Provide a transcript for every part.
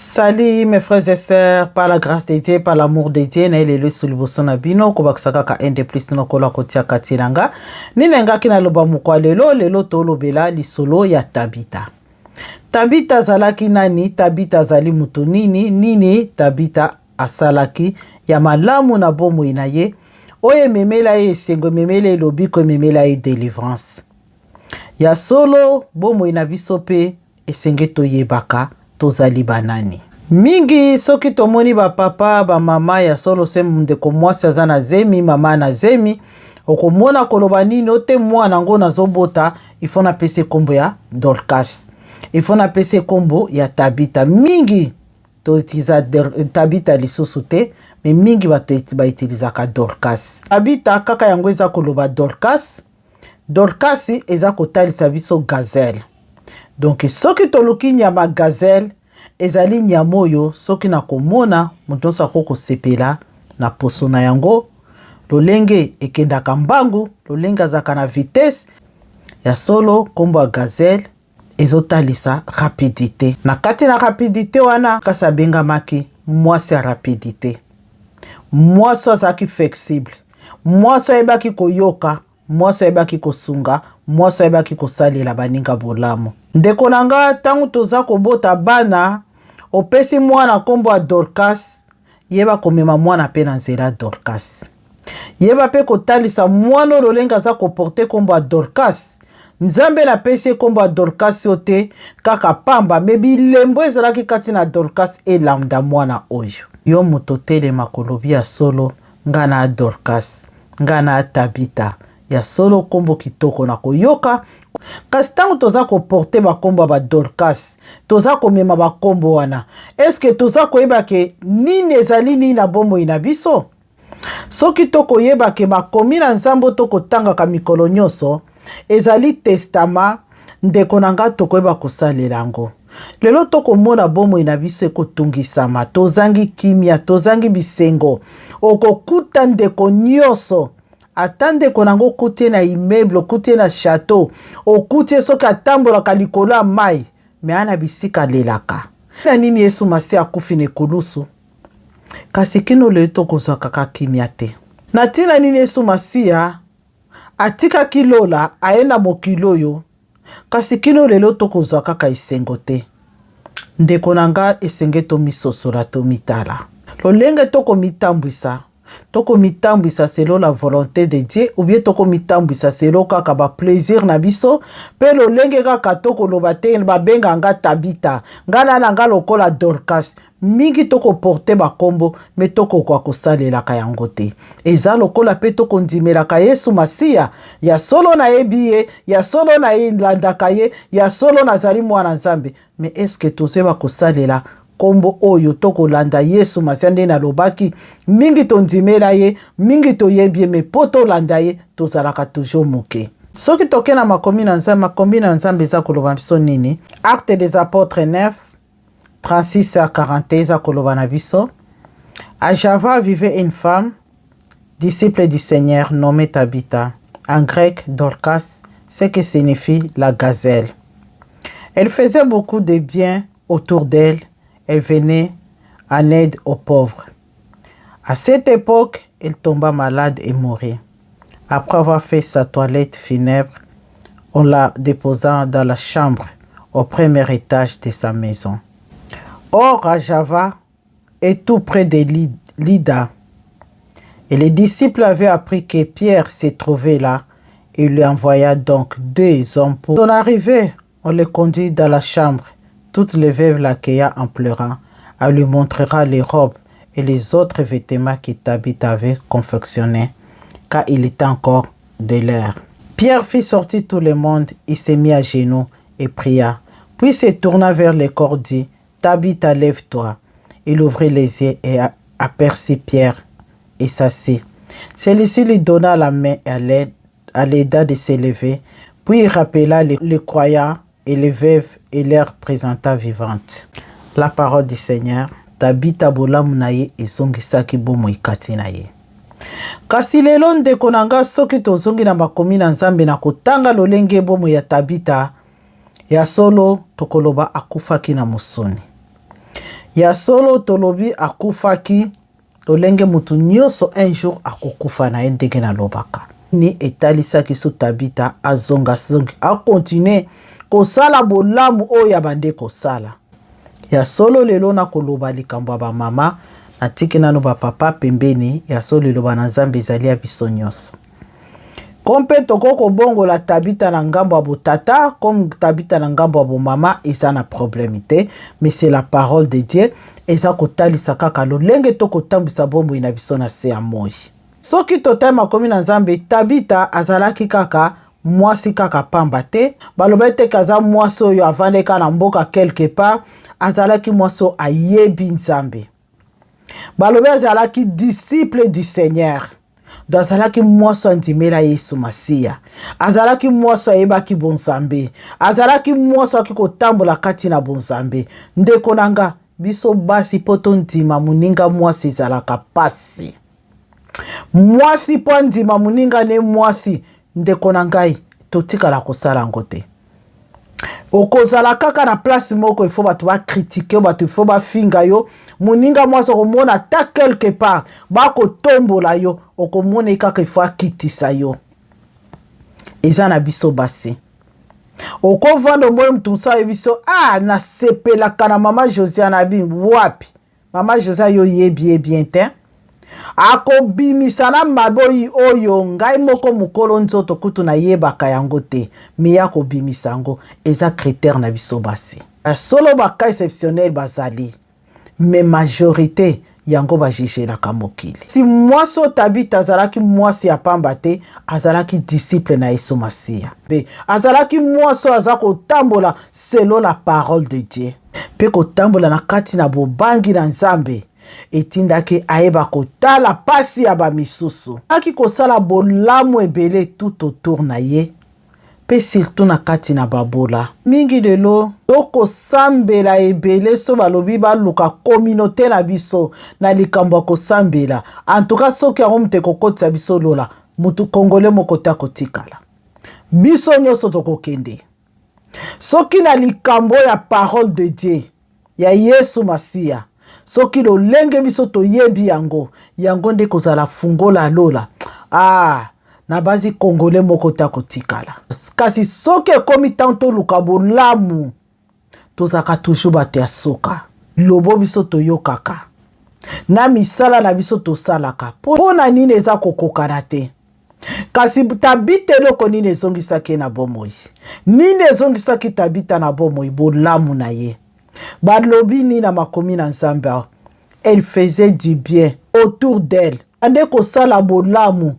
Salut mes frères et sœurs, par la grâce de Dieu, par l'amour de Dieu, na lelo esu liboso na bino kobakisa kaka un de plus na kola kotia kati na nga. Nini engaki na loba mokwa lelo, lelo tolobela lisolo ya Tabita. Tabita azalaki nani? Tabita azali moto nini? Nini Tabita asalaki ya malamu na bomoi na ye oyo ememela ye esengo, ememela ye lobiko, ememela ye delivrance? Ya solo, bomoi na biso mpe esenge toyebaka tozali banani. Mingi soki tomoni ba papa ba mama ya solo se ndeko mwasi aza na zemi, mama na zemi, okomona koloba nini ote mwana yango nazobota ifo napesa ekombo ya Dorcas, ifo napesa ekombo ya Tabita. Mingi toutiliza Tabita lisusu te, me mingi bato bautilizaka Dorcas. Tabita kaka yango eza koloba Dorcas. Dorcas eza kotalisa biso gazelle. Donc soki toluki nyama gazelle, ezali nyama oyo soki na komona moto nyonso akoki kosepela na poso na yango, lolenge ekendaka mbangu, lolenge azalaka na vitesse. Ya solo nkombo ya gazelle ezotalisa rapidite. Na kati na rapidite wana, kasi abengamaki mwasi ya rapidite, mwasi azalaki flexible, mwasi ayebaki koyoka, mwasi ayebaki kosunga, mwasi ayebaki kosalela baninga bolamu. Ndeko na nga, ntango toza kobota bana, opesi mwana nkombo ya Dorcas, yeba komema mwana mpe na nzela Dorcas. Yeba mpe kotalisa mwana oyo lolenge aza koporte nkombo ya Dorcas. Nzambe napesi ye nkombo ya Dorcas oyo te kaka pamba, me bilembo ezalaki kati na Dorcas elanda mwana oyo. Yo moto otelema kolobi ya solo, nga na Dorcas, nga na Tabita, ya solo nkombo kitoko na koyoka. Kasi ntango toza koporte bakombo ya badorcas, toza komema bakombo wana, eske toza koyeba ke nini ezali nini na bomoi na biso? Soki tokoyeba ke makomi na Nzambe oyo tokotangaka mikolo nyonso ezali testama, ndeko na nga, tokoyeba kosalela yango. Lelo tokomona bomoi na biso ekotungisama, tozangi kimia, tozangi bisengo. Okokuta ndeko nyonso, ata ndeko na yango okuti ye na immeuble, okuti ye na chateau, okuti ye soki atambolaka likolo ya mai, me ana bisika alelaka. Na nini Yesu Masiya akufi na ekulusu, kasi kino lelo tokozwa kaka kimia te? Na ntina nini Yesu Masiya atikaki lola aye na mokili oyo, kasi kino lelo tokozwa kaka esengo te? Ndeko na nga, esenge tomisosola, tomitala lolenge tokomitambwisa. Tokomitambwisa selon la volonté de Dieu ou bien tokomitambwisa selon kaka ba plaisir na biso mpe lolenge kaka tokoloba te babenga nga Tabita, nga na na nga lokola Dorcas. Mingi tokoporte bakombo me tokokoka kosalelaka yango te. Eza lokola mpe tokondimelaka Yesu Masiya ya solo, nayebi ye ya solo, nalandaka ye ya solo, nazali mwana Nzambe, me eske tozoyeba kosalela nkombo oyo tokolanda Yesu Masiya? Nde nalobaki, mingi tondimela ye, mingi toyebi ye, me mpo tolanda ye tozalaka toujours moke. Soki toke na makomi na Nzambe, makomi na Nzambe eza koloba biso nini? Acte des Apôtres 9 36 à 41 eza koloba na biso: à Java vivait une femme, disciple du Seigneur, nommée Tabitha, en grec Dorcas, ce qui signifie la gazelle. Elle faisait beaucoup de bien autour d'elle, elle venait en aide aux pauvres. À cette époque, elle tomba malade et mourit. Après avoir fait sa toilette funèbre, on la déposa dans la chambre au premier étage de sa maison. Or, à Java est tout près de Lydda. Et les disciples avaient appris que Pierre se trouvait là. Il lui envoya donc deux hommes pour son arrivée. On les conduit dans la chambre. Toutes les veuves l'accueilla en pleurant. Elle lui montrera les robes et les autres vêtements que Tabitha avait confectionnés, car il était encore de l'air. Pierre fit sortir tout le monde, il s'est mis à genoux et pria. Puis se tourna vers le corps, dit: Tabitha, lève-toi. Il ouvrit les yeux et aperçut Pierre et s'assit. Celui-ci lui donna la main et l'aida de s'élever. Puis il rappela les croyants et les veuves et leur présenta vivante. La parole du Seigneur. Tabita, bolamu na ye ezongisaki bomoi kati na ye. Kasi lelo, ndeko na nga, soki tozongi na makomi na Nzambe na kotanga lolenge bomoi ya Tabita, ya solo tokoloba akufaki na mosuni. Ya solo tolobi akufaki lolenge mutu nyoso un jour akokufa na ye ndenge nalobaka. Nini etalisaki so Tabita azonga a continuer kosala bolamu oyo abande kosala? Ya solo lelo nakoloba likambo ya ba mama, natiki nanu ba papa pembeni. Ya solo liloba na Nzambe ezali ya biso nyonso. Ko mpe tokoki kobongola Tabita na ngambo ya botata comme Tabita na ngambo ya bomama, eza na problème te, mais c'est la parole de Dieu, eza kotalisa kaka lolenge tokotambwisa bomoi na biso na se ya moi. Soki totali makomi na Nzambe, Tabita azalaki kaka mwasi kaka pamba te. Balobaki te ke aza mwasi oyo avandaki kaka na mboka quelque part, azalaki mwasi oyo ayebi Nzambe. Balobi azalaki disciple du Seigneur. Donc azalaki mwasi andimela Yesu Masiya, azalaki mwasi ayebaki bonzambe, azalaki mwasi aki kotambola kati na bonzambe. Ndeko na nga, biso basi mpo tondima moninga mwasi ezalaka pasi. Mwasi mpo andima moninga ne mwasi, ndeko na ngai, totikala kosala yango te. Okozala kaka na place moko, ifo bato bakritike yo, bato ifo bafinga yo. Moninga mwasi okomona ata quelque part bakotombola yo, okomona ye kaka ifo akitisa yo. Eza na biso basi, okovanda omoni moto mosusu ayebi biso, ah, nasepelaka na mama Josiane. Abi wapi mama Josiane? Yo yebi ye bien te. Akobimisa na maboyi oyo ngai moko mokolo nzoto kutu nayebaka yango te, me ya kobimisa yango eza critère na biso basi. Solo baka exceptionnel bazali, me majorité yango bajugelaka mokili. Si mwasi oyo Tabita azalaki mwasi ya pamba te, azalaki disciple na Yesu Masiya, mpe azalaki mwasi oyo aza kotambola selon la parole de Dieu, mpe kotambola na kati na bobangi na Nzambe etindaki ayeba kotala pasi ya bamisusu, aki kosala bolamu ebele tout autour na ye, mpe surtout na kati na babola mingi. Lelo tokosambela ebele, so balobi baluka communauté na biso na likambo ya kosambela, en tout cas soki yango moto ekokotisa biso lola, mutu Congolais moko te akotikala, biso nyonso tokokende. Soki na likambo ya parole de Dieu ya Yesu Masiya, soki lolenge biso toyebi yango, yango nde kozala fungola lola, ah, na bazi Congolais moko te akotikala. Kasi soki ekomi ntango toluka bolamu, tozalaka toujours bato ya suka. Lobo biso toyokaka na misala na biso tosalaka, mpo na nini eza kokokana te? Kasi Tabita, eloko nini ezongisaki ye na bomoi? Nini ezongisaki Tabita na bomoi? Bolamu na ye. Balobi nini na makomi na Nzambe awa? Elle faisait du bien autour d'elle, bande kosala bolamu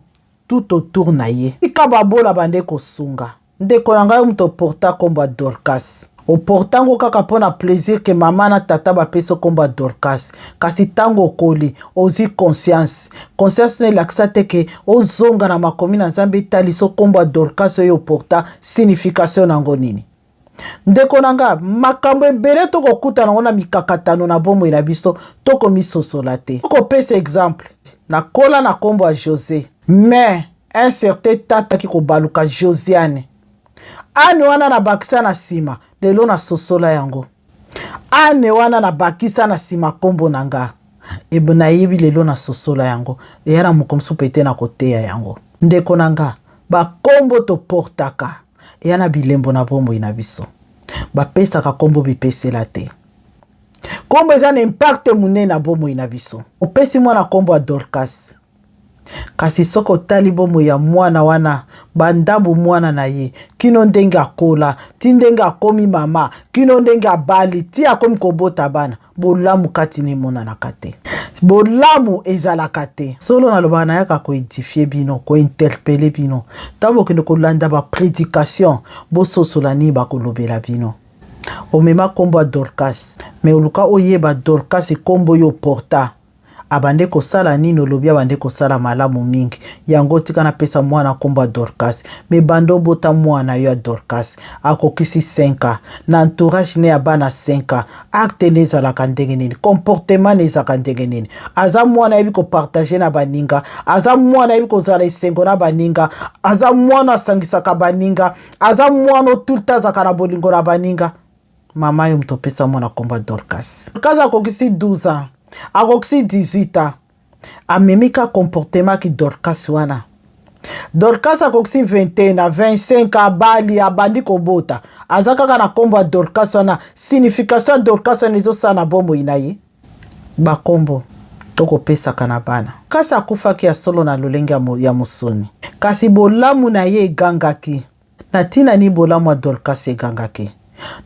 tout autour na ye. Tika babola, bande kosunga. Ndeko na ngai, moto oporta nkombo ya Dorcas, oporta yango kaka mpo na plaisir ke mama na tata bapesi nkombo ya Dorcas. Kasi ntango okoli, ozwi conscience, conscience no elakisa te ke ozonga na makomi na Nzambe, etalisa nkombo ya Dorcas oyo oporta, signification na yango nini? Ndeko na nga, makambo ebele tokokutana yango na mikakatano na bomoi na biso, tokomisosola te. Tokopesa exemple, nakola na nkombo ya José, mais un certain tata aki kobaluka Josiane. Ane wana nabakisa na nsima, lelo nasosola yango. Ane wana nabakisa na nsima nkombo na nga ebe nayebi, lelo nasosola yango. Eya na moko mosusu pete na koteya yango. Ndeko na nga, bakombo toportaka eya na bilembo na bomoi na biso. Bapesaka nkombo bipesela te. Nkombo eza na impact monene na bomoi na biso. Opesi mwana nkombo ya Dorcas, kasi soki otali bomoi ya mwana wana, bandambu mwana na ye kino ndenge akola, ti ndenge akomi mama, kino ndenge abali, ti akomi kobota bana, bolamu kati na emonanaka te, bolamu ezalaka te. Solo nalobaka, nayaka koédifier bino, kointerpeller bino. Ntango bokende kolanda baprédication, bososola nini bakolobela bino. Omema nkombo ya Dorcas, me oluka oyeba Dorcas, nkombo oyo oporta, abande kosala nini? Olobi abande kosala malamu mingi, yango tika napesa mwana nkombo ya Dorcas. Me banda obota mwana yo ya Dorcas, akokisi 5 ans, na entourage ne ya bana 5 ans, acte ne ezalaka ndenge nini? Comportement ne ezalaka ndenge nini? Aza mwana ayebi kopartager na baninga? Aza mwana ayebi kozala esengo na baninga? Aza mwana asangisaka baninga? Aza mwana tout le temps azalaka na bolingo na baninga? Mama yo moto opesa mwana nkombo ya Dorcas. Dorcas akokisi 12 ans, akokisi 18 ans, amemi ka comportement ki Dorcas wana. Dorcas akokisi 21 na 25, abali, abandi kobota, aza kaka na nkombo ya Dorcas wana. Signification ya Dorcas wana ezosala na bomoi na ye. Bakombo tokopesaka na bana. Kasi akufaki ya solo na lolenge ya mosuni, kasi bolamu na ye egangaki. Na ntina nini bolamu ya Dorcas egangaki?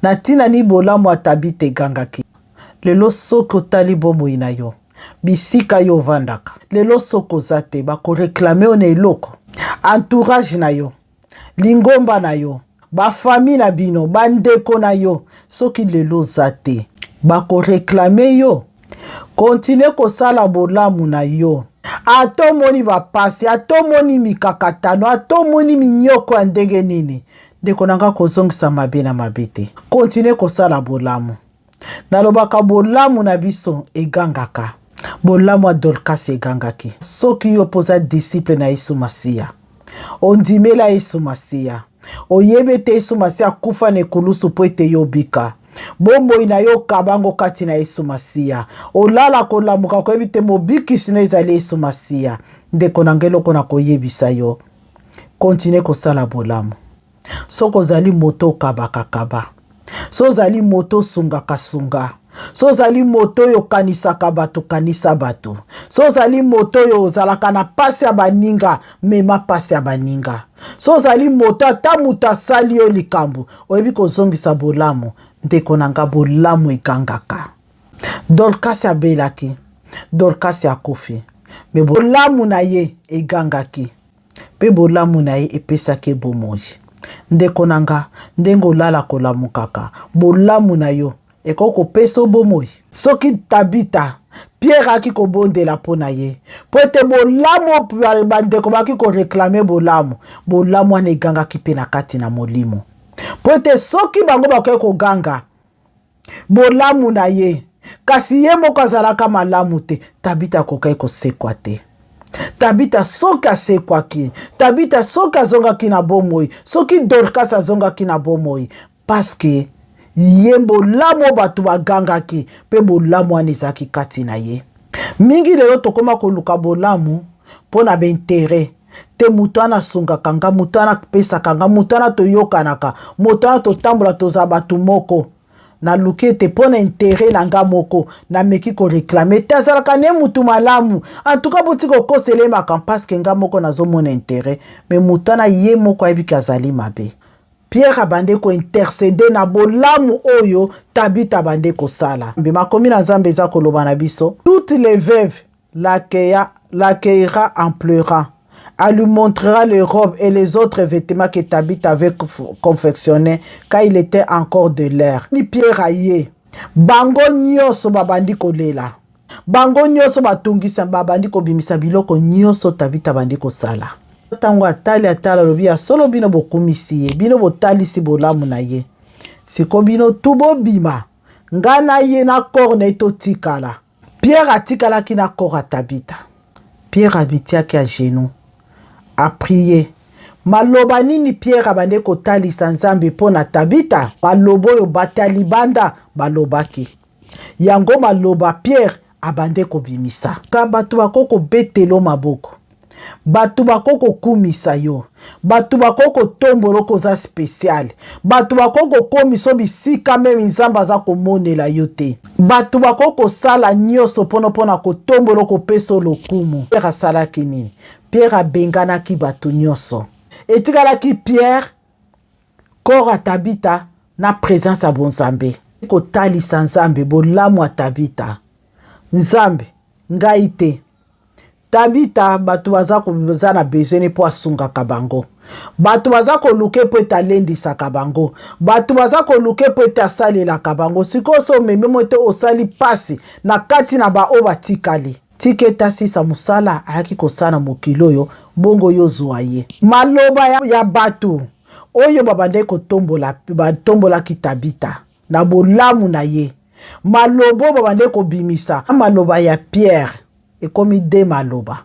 Na ntina nini bolamu ya Tabita egangaki? Lelo soki otali bomoi na yo, bisika yo ovandaka lelo, soki oza te, bakoreklame yo na eloko. Entourage na yo, lingomba na yo, bafami na bino, bandeko na yo, soki lelo oza te, bakoreklame yo. Kontinue kosala bolamu na yo. Ata omoni bapasi, ata omoni mikakatano, ata omoni minyoko ya ndenge nini, ndeko na nga, kozongisa mabe na mabe te. Kontinue kosala bolamu. Nalobaka, bolamu na biso egangaka. Bolamu ya Dorcas egangaki. Soki yo mpo oza disciple na Yesu Masiya, ondimela Yesu Masiya, oyebi ete Yesu Masiya akufa na ekulusu mpo ete yo obika, bomoi na yo okabango kati na Yesu Masiya, olala kolamuka koyebi te mobikisi no ezali Yesu Masiya, ndeko na ngai, eloko na koyebisa yo, kontinue kosala bolamu. Soki ozali moto okabakakaba, so ozali moto osungakasunga, so ozali moto oyo okanisaka bato, kanisa bato. So ozali moto oyo ozalaka na pasi ya baninga, mema pasi ya baninga. So ozali moto, ata moto asali yo likambo, oyebi kozongisa bolamu, ndeko na nga, bolamu egangaka. Dorcas abelaki, Dorcas akufi, me bolamu na ye egangaki mpe bolamu na ye epesaki ye bomoi. Ndeko na nga, ndenge olala kolamukaka, bolamu na yo ekoki kopesa yo bomoi. Soki Tabita, Pierre ayaki kobondela mpo na ye, mpo ete bolamu bandeko bayaki koreklame bolamu, bolamu wana egangaki mpe na kati na molimo, mpo ete soki bango bakoki koganga bolamu na ye, kasi ye moko azalaka malamu te, Tabita akokaki kosekwa te. Tabita soki asekwaki, Tabita soki azongaki na bomoi, soki Dorcas azongaki na bomoi, paske ye bolamu oyo bato bagangaki mpe bolamu wana ezalaki kati na ye. Mingi lelo tokóma koluka bolamu mpo na baintere te. Moto wana asungaka nga, moto wana apesaka nga, moto wana toyokanaka, moto wana totambola, tozala bato moko. Naluki ete mpo na intere na nga moko, nameki koreklame te, azalaka ne mutu malamu, antuka boti kokosela ye makambo, parceke nga moko nazomona intere. Me moto wana ye moko ayebiki azali mabe. Pierre abande kointercede na bolamu oyo Tabita abande kosala. Mbe makomi na Nzambe eza koloba na biso: toutes les veuves l'accueillera en pleurant. Elle lui montrera les robes et les autres vêtements que Tabitha avait confectionnés quand il était encore de l'air. Ni Pierre aye, bango nyonso babandi kolela, bango nyonso batungisa, babandi kobimisa biloko nyonso Tabita bandi kosala. Ntango atali, atala, alobi: ya solo, bino bokumisi ye, bino botalisi bolamu na ye, siko bino tu bobima, ngai na ye na corps na ye totikala. Pierre atikalaki na corps ya Tabita. Pierre amitiaki à genoux, aprier. Maloba nini Pierre abandi kotalisa Nzambe mpo na Tabita? Maloba oyo bato ya libanda balobaki yango, maloba Pierre abande kobimisa. Ka bato bako kobetela maboko, bato bako kokumisa yo, bato bako kotombola okoza spécial, bato bako kokomisa bisika même Nzambe aza komonela yo te, bato bako kosala nyonso mpona kotombola, kopesa lokumu. Pierre asalaki nini? Pierre abenganaki bato nyonso, etikalaki Pierre, corps ya Tabita na présence ya bonzambe, kotalisa Nzambe bolamu ya Tabita. Nzambe, ngai te, Tabita bato baza baza na besoin mpo asungaka bango, bato baza koluka mpo ete alendisaka bango, bato baza koluka mpo ete asalelaka bango. Sikoyo so omemi mo ete osali mpasi na kati na baoyo batikali, tika ete asisa mosala ayaki kosala mokili oyo, bongo yo ozwa ye. Maloba ya bato oyo babandaki kotombola, batombolaki Tabita na bolamu na ye, maloba oyo babandaki kobimisa, maloba ya Pierre ekomi de maloba.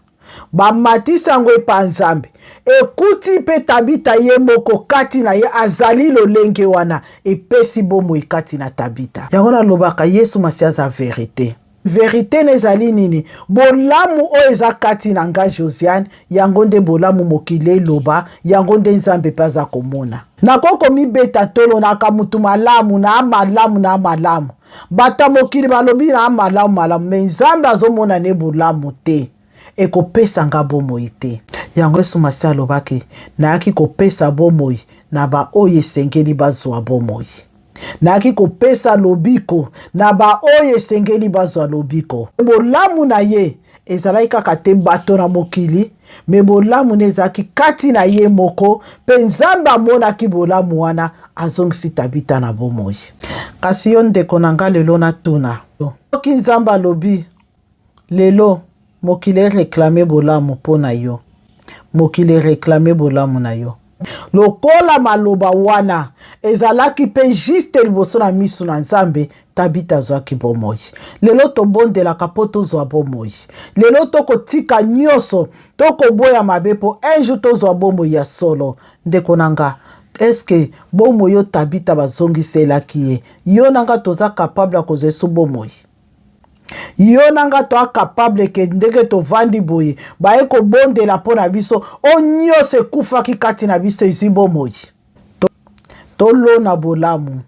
Bamatisi yango epa Nzambe, ekuti mpe Tabita ye moko kati na ye azali lolenge wana, epesi bomoi kati na Tabita. Yango nalobaka, Yesu Masiya aza verite. Verite na ezali nini? Bolamu oyo eza kati na nga Josiane, yango nde bolamu mokili eloba, yango nde Nzambe mpe aza komona. Nakoki komibeta tolo naka mutu malamu na malamu na malamu, bato ya mokili balobi na malamu malamu, me Nzambe azomona ne bolamu te, ekopesa nga bomoi te. Yango Yesu Masiya alobaki, nayaki kopesa bomoi na baoyo esengeli bazwa bomoi. Nayaki kopesa lobiko na baoyo esengeli bazwa lobiko. Bolamu na ye ezalaki kaka te bato na mokili, me bolamu na ezalaki kati na ye moko, mpe Nzambe amonaki bolamu wana, azongisi Tabita na bomoi. Kasi yo ndeko na nga, lelo natuna, soki Nzambe alobi lelo mokili ereklame bolamu mpo na yo, mokili ereklame bolamu na yo, lokola maloba wana ezalaki mpe juste liboso na miso na Nzambe, Tabita azwaki bomoi. Lelo tobondelaka mpo tozwa bomoi. Lelo tokotika nyonso, tokoboya mabe mpo un jour tozwa bomoi ya solo. Ndeko na nga, eske bomoi oyo Tabita bazongiselaki ye, yo na nga toza capable ya kozwa eso bomoi? Yo na nga toa capable ke ndenge tovandi boye, baye kobondela mpo na biso, oyo nyonso ekufaki kati na biso ezwi bomoi? Tolona bolamu,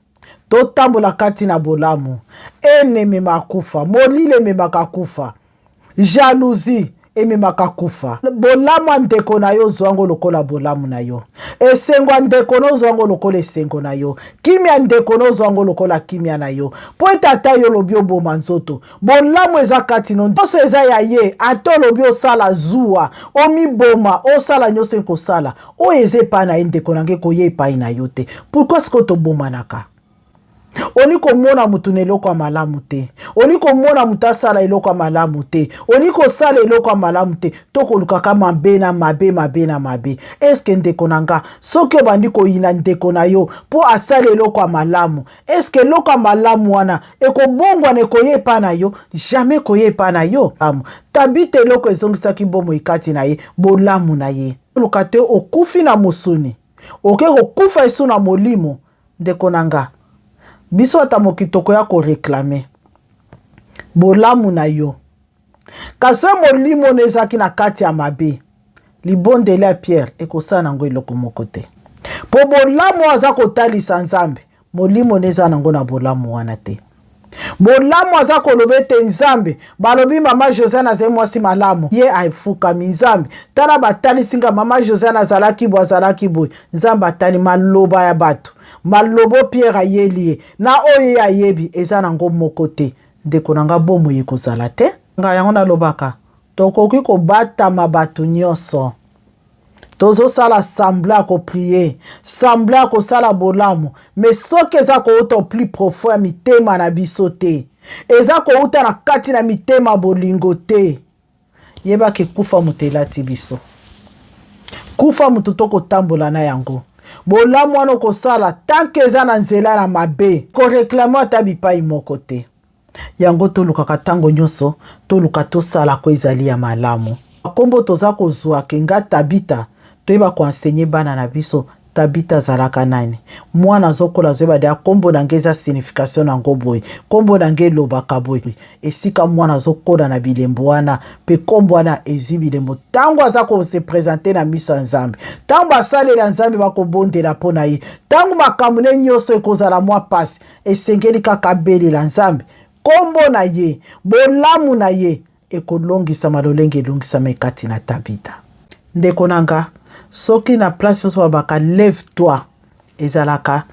totambola kati na bolamu. Ene ememaka kufa, molili ememaka kufa, jalousie ememaka kufa. Bolamu ya ndeko na yo, ozwa yango lokola bolamu na yo. Esengo ya ndeko na, ozwa yango lokola esengo na yo. Kimia ya ndeko na, ozwa yango lokola kimia na yo, mpo ete ata yo olobi oboma nzoto, bolamu eza kati no, nyonso eza ya ye. Ata olobi osala zuwa, omiboma, osala nyonso ekosala, oyo eza epai na ye, ndeko na ngai, ekoya epai na yo te. Pourquoi sikoyo tobomanaka? Oli komona motu na eloko ya malamu te, oli komona motu asala eloko ya malamu te, oli kosala eloko ya malamu te, to kolukaka mabe na mabe, mabe na mabe. Eske ndeko na nga, soki obandi koyina ndeko na yo mpo asala eloko ya malamu, eske eloko ya malamu wana ekobongwana, ekoya epai na yo? Jamais ekoya epai na yo. Tabita eloko ezongisaki bomoi kati na ye, bolamu na ye. Oluka te okufi na mosuni, oke kokufa esu na molimo. Ndeko na nga, biso ata mokili tokoya koreklame bolamu na yo, kasi oyo molimo na ezalaki na kati ya mabe, libondeli ya Pierre ekosala nango eloko moko te, mpo bolamu oyo aza kotalisa Nzambe, molimo na eza nango na bolamu wana te. Bolamu aza koloba ete Nzambe, balobi mama Josiane azali mwasi malamu, ye afukami. Nzambe, tala, batalisi nga mama Josiane azalaki boye, azalaki boye. Nzambe atali maloba ya bato, maloba Pierre ayeli ye na oyo ye ayebi eza nango moko te. Ndeko na nga, bomoi ekozala te. Nga yango nalobaka, tokoki kobatama bato nyonso, tozosala semblant ya koprier, semblant ya kosala bolamu, mais soki eza kouta au plus profond ya mitema na biso te, eza kouta na kati na mitema bolingo te, yebaka ekufa moto elati biso, kufa moto tokotambola na yango. Bolamu wana okosala, tant que eza na nzela na mabe, koreklame ata bipai moko te. Yango tolukaka ntango nyonso, toluka tosala ko ezali ya malamu. Nkombo toza kozwa ke nga Tabita, toyeba koenseigner bana na biso Tabita azalaka nani. Mwana azokola, azoyeba deya nkombo na ngai eza signification na yango boye, nkombo na ngai elobaka boye. Esika mwana azokola na bilembo wana, mpe nkombo wana ezwi bilembo, ntango aza kose présenter na miso ya Nzambe, ntango basalela Nzambe bakobondela mpo na ye, ntango makambo ne nyonso ekozala mwa pasi, esengeli kaka abelela Nzambe nkombo na ye, bolamu na ye ekolongisama lolenge elongisama kati na Tabita. Ndeko na nga, soki na place nyonso babaka lève toi, ezalaka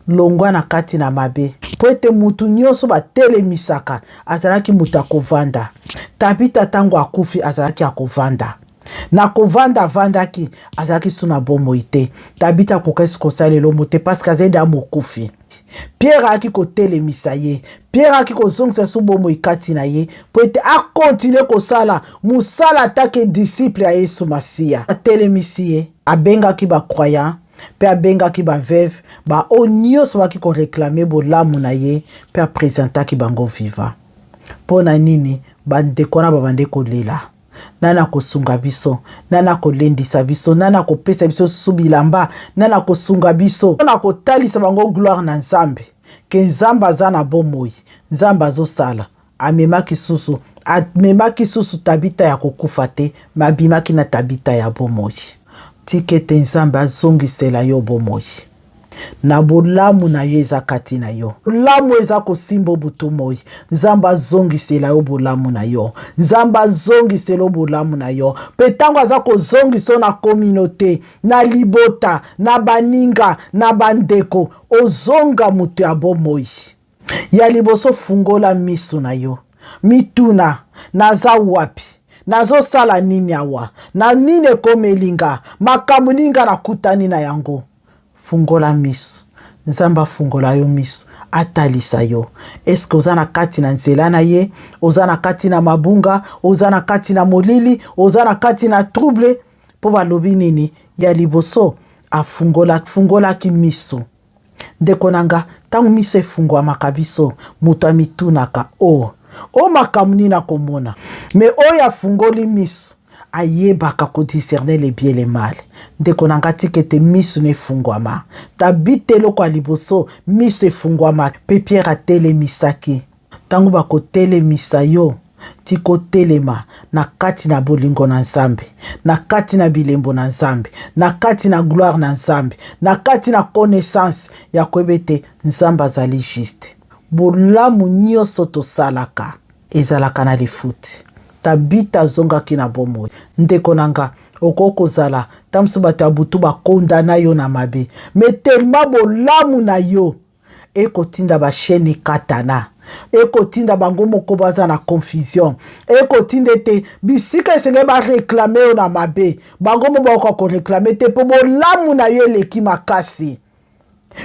longwa na kati na mabe, mpo ete mutu nyonso batelemisaka azalaki moto akovanda. Tabita ntango akufi azalaki akovanda na kovanda, avandaki, azalaki su na bomoi te. Tabita akokaki kosala elombo te parce que azali da mokufi. Pierre ayaki kotelemisa ye, Pierre ayaki kozongisa su bomoi kati na ye mpo ete akontinue kosala mosala atake disciple ya Yesu Masiya. Atelemisi ye, abengaki bacroyant mpe abengaki baveuve, baoyo nyonso baki koreklame bolamu na ye, mpe apresentaki bango viva. Mpo na nini bandeko wana babande kolela? Nani akosunga biso? Nani akolendisa biso? Nani akopesa biso susu bilamba? Nani akosunga biso? Nani akotalisa bango gloire na Nzambe, ke Nzambe aza na bomoi, Nzambe azosala. Amemaki susu, amemaki susu Tabita ya kokufa te, me abimaki na Tabita ya bomoi. Tika ete Nzambe azongisela yo bomoi na bolamu na yo eza kati na yo. Bolamu eza kosimba butu moi. Nzambe azongisela yo bolamu na yo. Nzambe azongisela yo bolamu na yo. Mpe ntango aza kozongisa yo na communauté, na libota, na baninga, na bandeko, ozonga moto ya bomoi. Ya liboso, fungola miso na yo, mituna: naza wapi? Nazosala nini awa? Na nini ekomeli nga? Makambo nini nga nakutani na yango? Fungola miso. Nzambe afungola yo miso, atalisa yo eske oza na kati na nzela na ye, oza na kati na mabunga, oza na kati na molili, oza na kati na trouble. Mpo balobi nini? Ya liboso, afungolaki miso. Ndeko na nga, ntango miso efungwamaka biso, moto amitunaka: o o makambo nini akomona? Me oyo afungoli miso ayebaka kodiscerner le bien, le mal. Ndeko na nga, tika ete miso na efungwama. Tabita, eloko ya liboso, miso efungwama. Mpe Pierre atelemisaki. Ntango bakotelemisa yo, tika otelema na kati na bolingo na Nzambe, na kati na bilembo na Nzambe, na kati na gloire na Nzambe, na kati na connaissance ya koyeba ete Nzambe azali juste. Bolamu nyonso tosalaka ezalaka na lifuti. Tabita azongaki na bomoi. Ndeko na nga, okoki kozala ntango mosusu bato ya butu bakondana yo na mabe, me tellement bolamu na yo ekotinda bachaînes ekatana, ekotinda bango moko baza na confusion, ekotinda ete bisika esengeli baréclamer yo na mabe, bango mo bakoka koréclamer te, mpo bolamu na yo eleki makasi.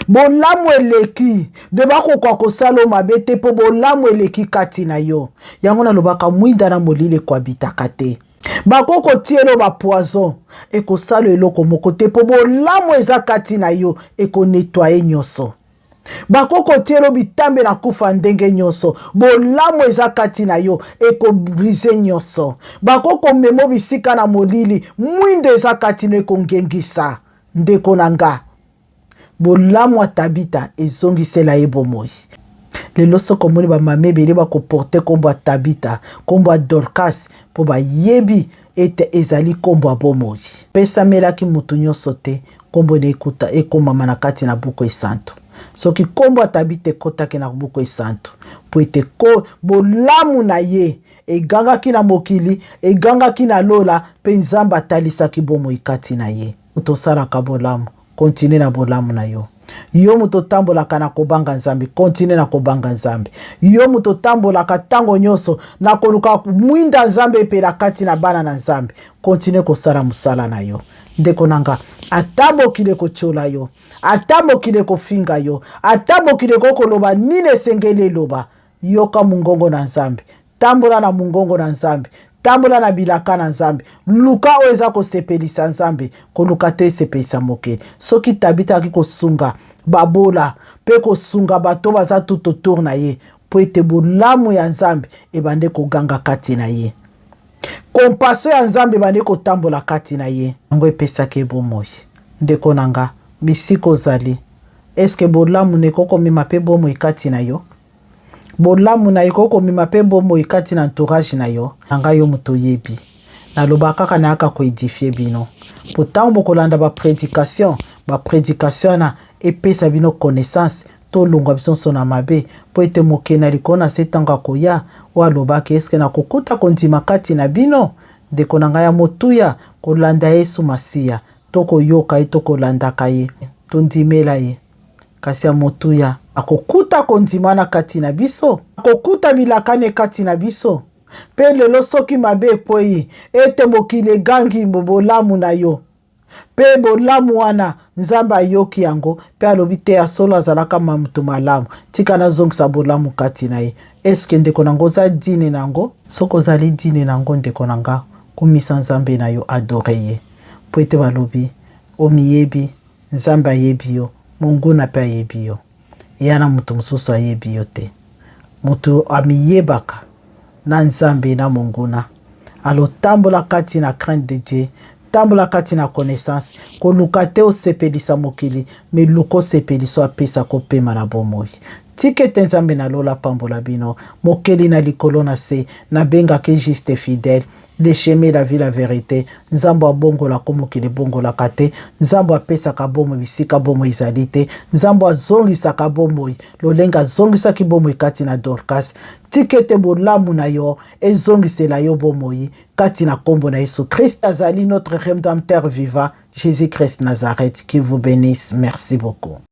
Bolamu eleki de bakoka kosala yo mabe te, mpo bolamu eleki kati na yo. Yango nalobaka, mwinda na molili ekoabitaka te. Bakoki kotiela bapoison, ekosala eloko moko te, mpo bolamu eza kati na yo, ekonettoyer nyonso. Bakoki kotiela bitambe na kufa ndenge nyonso, bolamu eza kati na yo, ekobriser nyonso. Bakoki komema bisika na molili, mwindo eza kati na ekongengisa. Ndeko na nga, bolamu ya Tabita ezongisela ye bomoi. Lelo soki omoni bamama ebele bakoporter nkombo ya Tabita, nkombo ya Dorcas, mpo bayebi ete ezali nkombo ya bomoi. Pesamelaki motu nyonso te nkombo na ekuta ekomama na kati na buku esantu. Soki nkombo ya Tabita ekɔtaki na buku esantu, mpo ete ko bolamu na ye egangaki na mokili, egangaki na lola, mpe Nzambe atalisaki bomoi kati na ye. Tosalaka bolamu, continue na bolamu na yo. Yo moto otambolaka na kobanga Nzambe, continue na kobanga Nzambe. Yo moto otambolaka ntango nyonso na koluka mwinda Nzambe epela kati na bana na Nzambe, continue kosala mosala na yo. Ndeko na nga, ata mokili ekotiola yo, ata mokili ekofinga yo, ata mokili ekokoloba nini esengeli eloba, yoka mongongo na Nzambe, tambola na mongongo na Nzambe, tambola na bilaka na Nzambe. Luka oyo eza kosepelisa Nzambe, koluka te esepelisa mokili. Soki Tabita aki kosunga babola mpe kosunga bato baza tout autour na ye, mpo ete bolamu ya Nzambe ebande koganga kati na ye, compassion ya Nzambe ebandi kotambola kati na ye, yango epesaki bomoi. Ndeko na nga, bisika ozali, eske bolamu na ekoki komema mpe bomoi kati na yo? Bolamu na ekoki komema mpe bomoi kati na entourage na yo? Na ngai, yo moto oyebi, naloba kaka, nayaka koédifier bino, po ntango bokolanda baprédication, baprédication wana epesa bino connaissance. Tolongwa biso nyonso na mabe, mpo ete mokili na likolo na se, ntango akoya, oyo alobaki: eske nakokuta kondima kati na bino? Ndeko na ngai ya motuya, kolanda Yesu Masiya, tokoyoka ye, tokolandaka ye, tondimela ye. Kasi ya motuya, akokuta kondima na kati na biso, akokuta bilakani kati na biso. Mpe lelo soki mabe ekwei, ete mokili egangi bolamu na yo, mpe bolamu wana Nzambe ayoki yango mpe alobi te: ya solo, azalaka moto malamu, tika nazongisa bolamu kati na ye. Eske, ndeko na ngo, oza digne na yango? Soki ozali digne na yango, ndeko na nga, kumisa Nzambe na yo, adore ye, mpo ete balobi omiyebi, Nzambe ayebi yo, monguna mpe ayebi yo, ya na moto mosusu ayebi yo te. Moto amiyebaka na Nzambe na monguna. Alors tambola kati na crainte de Dieu, tambola kati na connaissance. Koluka te osepelisa mokili, mais luka osepelisa apesa kopema na bomoi. Tika ete Nzambe na lola apambola bino. Mokeli na likolo na se, nabengaki juste fidèle, le chemin, la vie, la vérité. Nzambe abongolaka mokili ebongolaka te. Nzambe apesaka bomoi bisika bomoi ezali te. Nzambe azongisaka bomoi lolenge azongisaki bomoi kati na Dorcas. Tika ete bolamu na yo ezongisela yo bomoi kati na nkombo na Yesu Christ. Azali notre rédempteur vivant, Jésus Christ Nazareth, qui vous bénisse. Merci beaucoup.